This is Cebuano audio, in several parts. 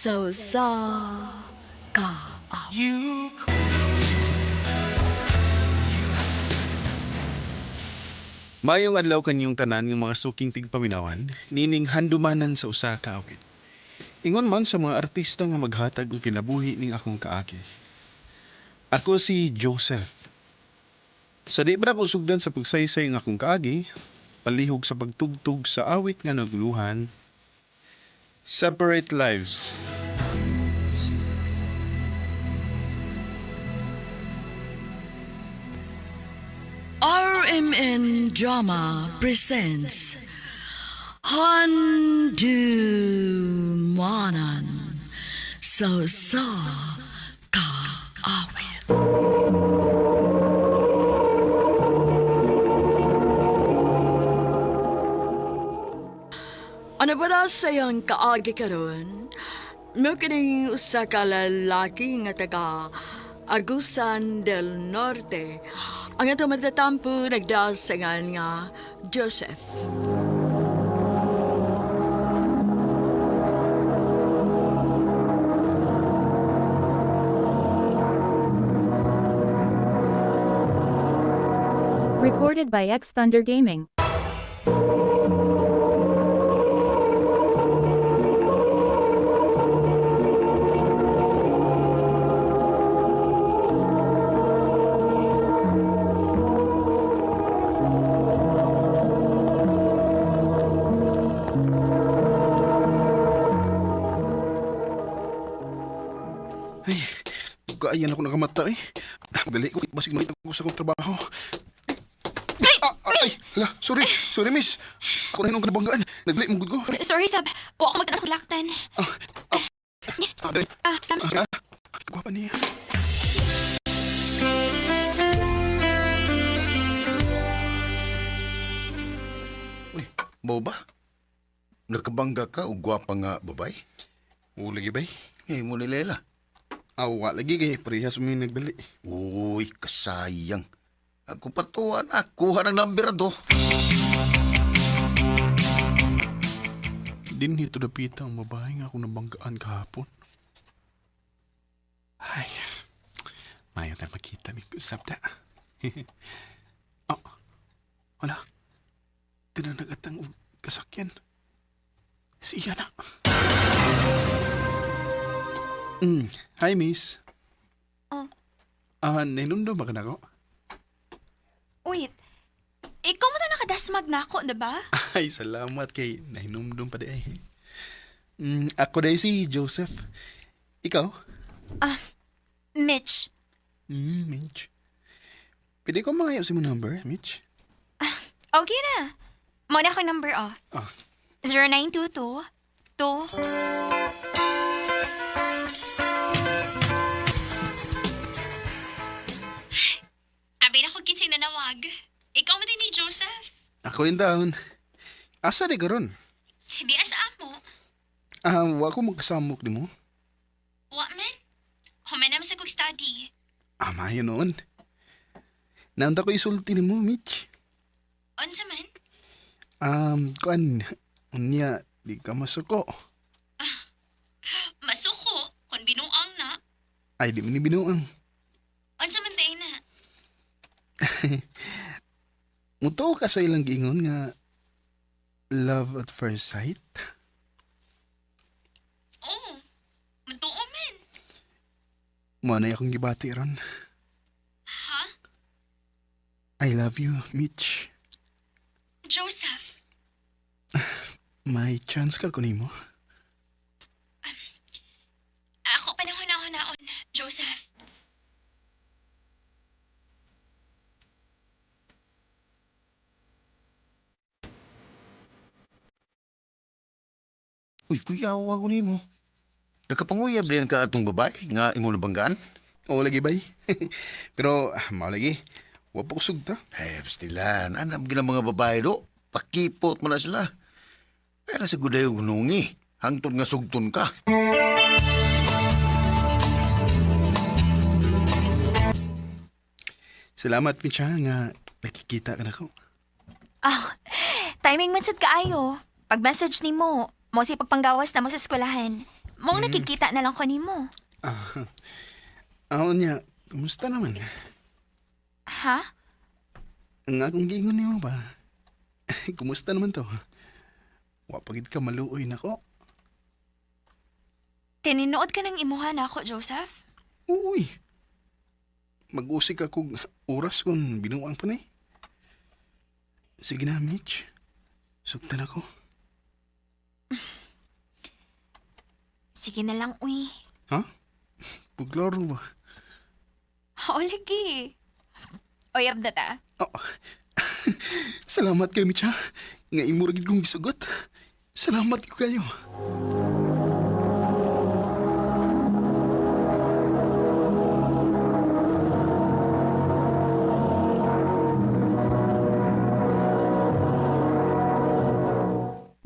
Sa usa ka awit. Mayong adlaw kanyong tanan ng mga suking tigpaminawan, nining handumanan sa usa ka awit. Ingon man sa mga artista nga maghatag og kinabuhi ning akong kaagi. Ako si Joseph. Sa di pa nako sugdan sa pagsaysay ng akong kaagi, palihog sa pagtugtog sa awit nga naguluhan, Separate Lives. RMN Drama presents Handumanan sa usa ka awit. Ano ba na sa iyang kaagi karon? Mo kining usa ka lalaki nga taga Agusan del Norte. Ang atong matatampo nagdasangan nga Joseph. Recorded by X Thunder Gaming. Ay, kaayan ako nakamata eh. Dali ko, basig makita ko sa akong trabaho. Ah, ay, hala, sorry, sorry miss. Ako na hinong kanabanggaan. Nagli mo gud ko. Sorry, Sab. Wa ako magtanong laktan. Ah, ah, ah, dali. Ah, Sam. Ah, ah, gwapa niya. Uy, mo ba? Nakabangga ka o gwapa nga babay? Oo, lagi bay. Ngay mo ni Lela. Awa, lagi kay parehas mo yung nagdali. Uy, kasayang. Ako patuwa na, kuha ng number do. Din hito dapita ang babae nga ako nabanggaan kahapon. Ay, mayo tayo makita, may usap na. Oh, wala. Gananagatang og kasakyan. Siya na. Hi, miss. Oh. Ah, nainumdum ba ka na ko? Wait. Ikaw mo to nakadasmag na ako, diba? Ay, salamat kay nahinumdum pa di ay. Ako dahil si Joseph. Ikaw? Ah, Mitch. Mitch. Pwede ko mangayo sa imong number, Mitch? Okay na. Mo na akong number, oh. Ah. 0922 2. Abi na ko kinsay nanawag. Ikaw mo din ni Joseph. Ako yung taon. Asa di karon? Di asa amo. Ah, wa ko magkasamok di mo. Wa man. Human naman sa kong study. Ah, maayo noon. Naunta ko isulti ni mo, Mitch. Unsa man? Kuan, unya, di ka masuko. Masuko kung binuang na. Ay, di mo ni binuang. Unsa man day na. Mutuo ka sa ilang giingon nga love at first sight? Oo. Matuo man. Mo na akong gibati ron. Ha? I love you, Mitch. Joseph. May chance ka kunin mo. Ako panahon na naon, Joseph. Uy, kuya, ako nimo. Nakapanguyab din ka atong babae nga imo nabanggaan? Oo, lagi bay. Pero, mao lagi. Wa pa ko sugta. Eh, pastilan, anam gina mga babae do. Pakipot mo na sila. Kaya na sa gudayo gunungi. Hangtod nga sugton ka. Salamat, Mitch, ha, nga nakikita ka na ko. Ah, timing man sad kaayo. Pag message nimo, mo si pagpanggawas na mo sa eskwelahan. Mong nakikita na lang ko nimo. Ah, niya, kumusta naman? Ha? Ang akong giingon nimo ba? Kumusta naman to? Wa pagid ka maluoy nako. Tininood ka ng imuha na ako, Joseph? Uy. Mag-usik ako oras kung binuang pa ni. Sige na, Mitch. Sugtan ako. Sige na lang, uy. Ha? Puglaro ba? O, lagi. Uyab na ta. Oh. Salamat kay Mitch ha. Nga imo ra gid kong gisugot. Salamat ko kayo.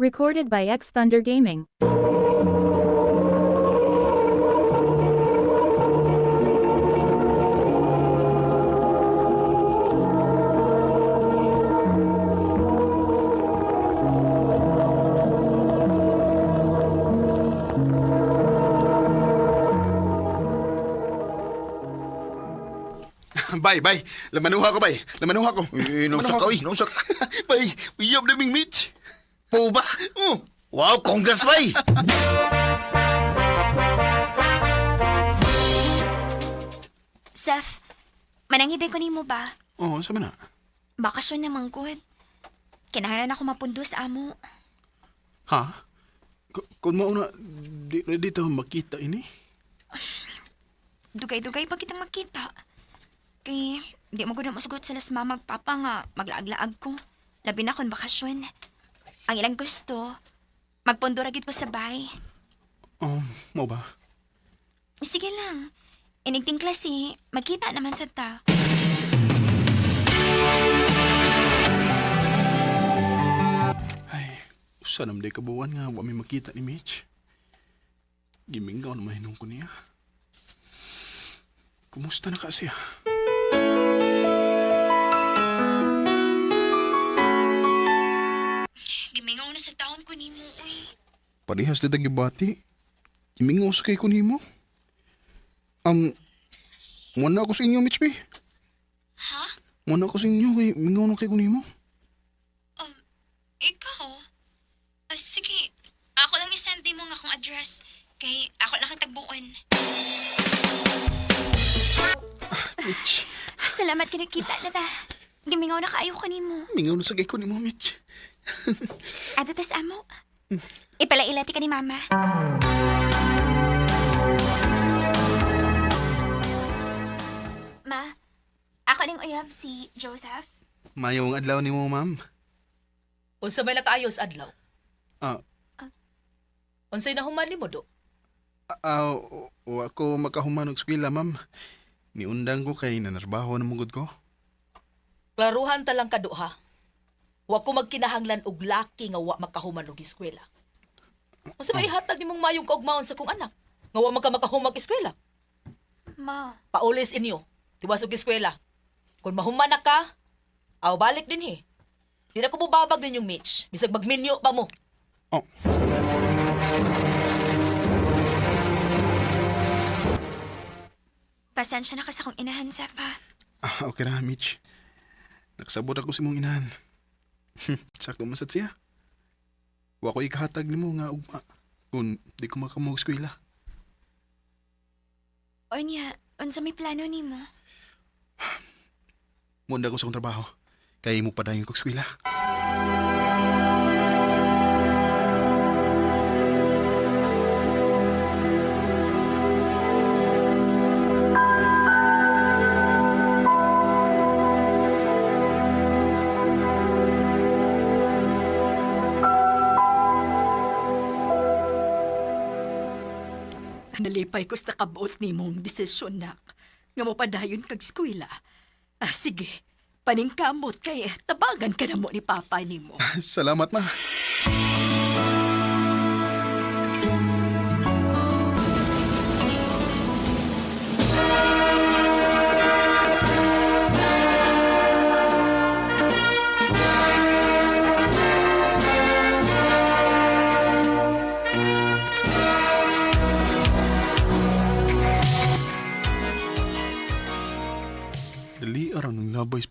Recorded by X Thunder Gaming. Bay, bay. Lamanuha ko, bay. Lamanuha ko. Eh, nausa ka, uy. Nausa ka. Bay, uyab na ming Mitch. Po ba? Oh. Wow, congrats, bay! Seth, manangiday ko nimo ba? Oh, sama na. Bakasyon naman good. Kinahanglan ako mapundo sa amo. Ha? Kung mauna, di na dito makita ini. Dugay-dugay pa kitang magkita. Kay, di mo gud na masugot sila sa mama ug papa nga maglaag-laag ko. Labi na kon bakasyon. Ang ilang gusto, magpundo ra gid ko sa bay. Oh, mo ba? Sige lang. Inigting klase, magkita naman sa ta. Ay, usa naman day kabuan nga wa may makita ni Mitch. Gimingaw na mahinong ko niya. Kumusta na ka siya? Gimingaw na sa taon ko nimo, uy. Parehas na tagibati. Gimingaw sa kay ko nimo. Muna ako sa inyo, Mitch, bay. Ha? Muna ako sa inyo, kay mingaw na kay ko nimo. Ikaw? Ah, sige, ako lang isend mo nga akong address. Kay ako lang kang tagbuon. Mitch, Salamat ka nakita na ta. Gimingaw na kaayo ko nimo. mingaw na sa kay ko nimo, Mitch. Ato tas amo. Ipalailati ka ni mama. Ma, ako ning uyab si Joseph. Mayong adlaw nimo, ma'am. Unsa may nakaayos adlaw? Ah, Unsay nahuman nimo do? ah, wa ko makahuman og eskwela, ma'am. Niundang ko kay nanarbaho na mugod ko. Klaruhan ta lang ka ha. Wa ko magkinahanglan og laki nga wa makahuman og eskwela. Unsa may ihatag nimong mayong kaugmaon sa kong anak nga wa man ka makahumag eskwela? Ma, Paulis inyo, tiwas og eskwela. Kung mahuman na ka, aw balik dinhi. Di na ko mobabag ninyong Mitch. Bisag magminyo pa mo. Oh, pasensya na ka sa kong inahan, Seth, ha? ah, okay ra, Mitch. Nagsabot ako sa imong inahan. Sakto man sad siya. Wa ko ikahatag nimo nga ugma kung di ko makamog eskwela. Onya, unsa may plano nimo? Munda ko sa akong trabaho. Kay mo padayon kog eskwela. Nalipay ko sa nakabuot nimong desisyon, nak. Nga mopadayon kag eskwela. Ah, sige, paningkamot kay tabangan ka na mo ni Papa nimo. Salamat, ma.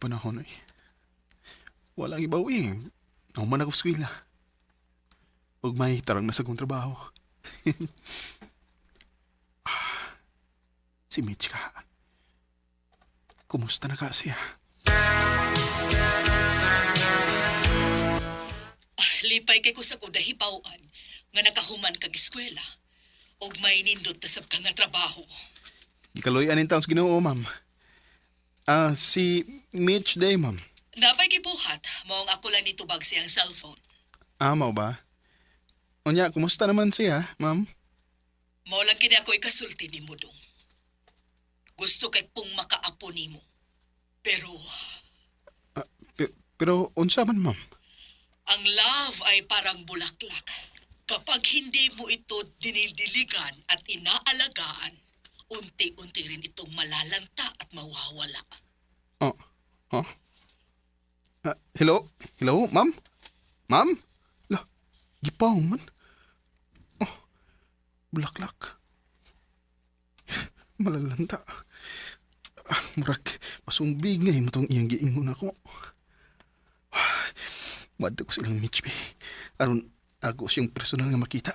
Panahon eh. Walang ibaw eh. Nahuman ako sa eskwela. Ug may tarang na sa kong trabaho. Ah, si Mitch ka. Kumusta na ka siya? Lipay kay ko sa kudahibawan nga nakahuman kag eskwela ug may nindot na sab ka nga trabaho. Gikaloy anin taon sa Ginoo, ma'am. Ah, si Mitch day, ma'am. Napay gibuhat mao ang ako lang nitubag siyang cellphone. Ah, mao ba? Unya, kumusta naman siya, ma'am? Mao lang kini ako ikasulti nimo dong. Gusto kay kung makaapo nimo. Pero Ah, pero unsa man, ma'am? ang love ay parang bulaklak. Kapag hindi mo ito dinildiligan at inaalagaan, unti-unti rin itong malalanta at mawawala. Oh, huh? Ah, hello? Hello, ma'am? Ma'am? La, gipaw man. Oh, bulaklak. Malalanta. Ah, murag, masumbig nga eh, matong iyang giingon ako. Wadto ko silang Mitch, be. Aron, ako siyang personal nga makita.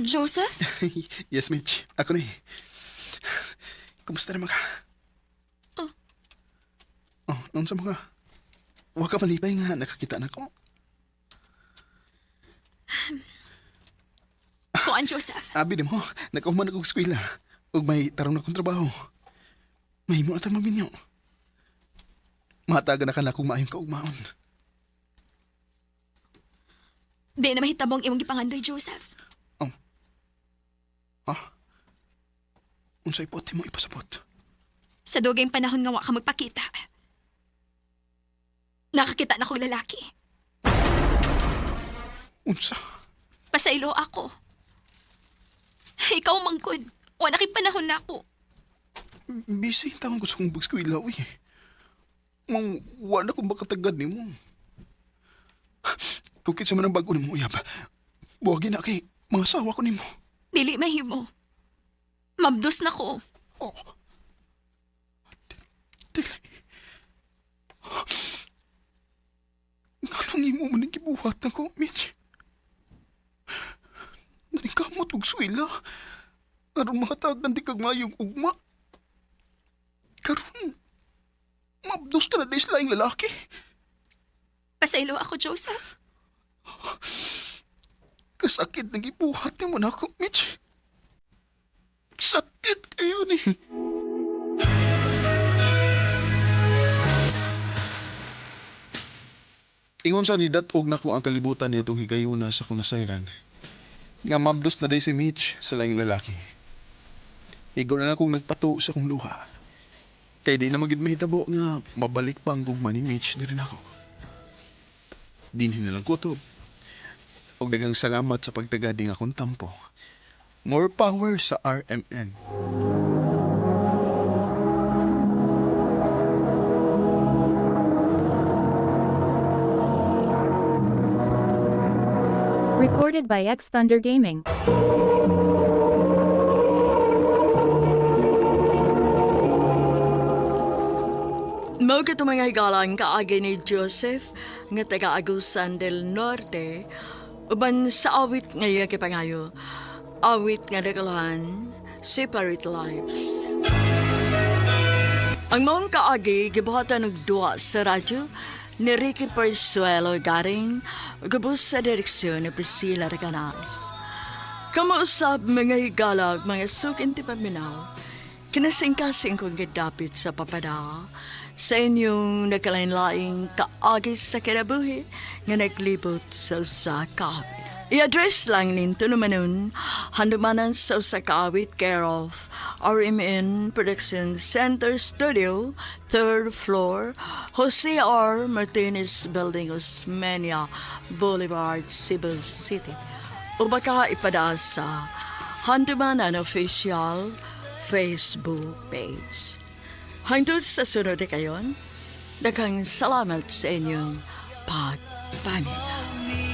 Joseph? Yes, Mitch. Ako na eh. Kumusta naman ka? Oh. Oh, noon sa mga. Huwag ka malipay nga, nakakita na ko. Kuan, Joseph. Abi di mo, nakahuman ako sa eskwela. Ug may tarong na akong trabaho. May mo ata mabinyo. Mataga na ka na kung maayong kaugmaon. Di na mahitabong imong gipangandoy, Joseph. Oh. Ha? Unsay pote mo ipasabot? Sa dugayng panahon nga wa ka magpakita. Nakakita na kong lalaki. Unsa? Pasaylo ako. Ikaw mangkod. Wala kay panahon na ako. Busy taon ko sa kong pag-eskwela, uy. Mang, wala kong makatagad ni mo. Kung kinsa man ang bago ni mo, uyab. Buwagin na kay mga sawa ko nimo. Dili mahimo. Mabdos na ko. Oh. Dili. Nganong imo man ang gibuhat nako, Mitch? Naningkamot og swela. Aron makatagan di kag mayong ugma. Karon, mabdos ka na di sa laing lalaki. Pasaylo ako, Joseph. Kasakit ng gibuhat nimo nako, Mitch. Sakit kayo ni. Ingon sa nidatog na ko ang kalibutan nitong higayuna sa kong nasayran. Nga mabdos na day si Mitch sa laing lalaki. Igo na lang kong nagpato sa kong luha. Kay di na magid mahitabo nga mabalik pa ang gugma ni Mitch diri nako. Dinhin na lang kutob. Og daghang salamat sa pagtaga ding akong tampo. More power sa RMN. Recorded by X Thunder Gaming. Mao kato mga higalang kaagi ni Joseph nga taga Agusan del Norte uban sa awit nga iya gipangayo. Awit nga nagalahan, Separate Lives. Ang maong kaagi gibuhatan og duwa sa radyo ni Ricky Persuelo Garing gubos sa direksyon ni Priscilla Recanas. Kamausap mga higalag, mga sukin ti paminaw, kinasingkasing kong gidapit sa papada sa inyong nagkalain-laing kaagi sa kinabuhi nga naglibot sa usa ka awit. I-address lang ninto naman nun, handumanan sa usa ka awit care of RMN Production Center Studio, third floor, Jose R. Martinez Building, Osmeña Boulevard, Cebu City. O baka ipadaan sa Handumanan Official Facebook page. Hangtod sa sunod na kayon, daghang salamat sa inyong pagpaminaw.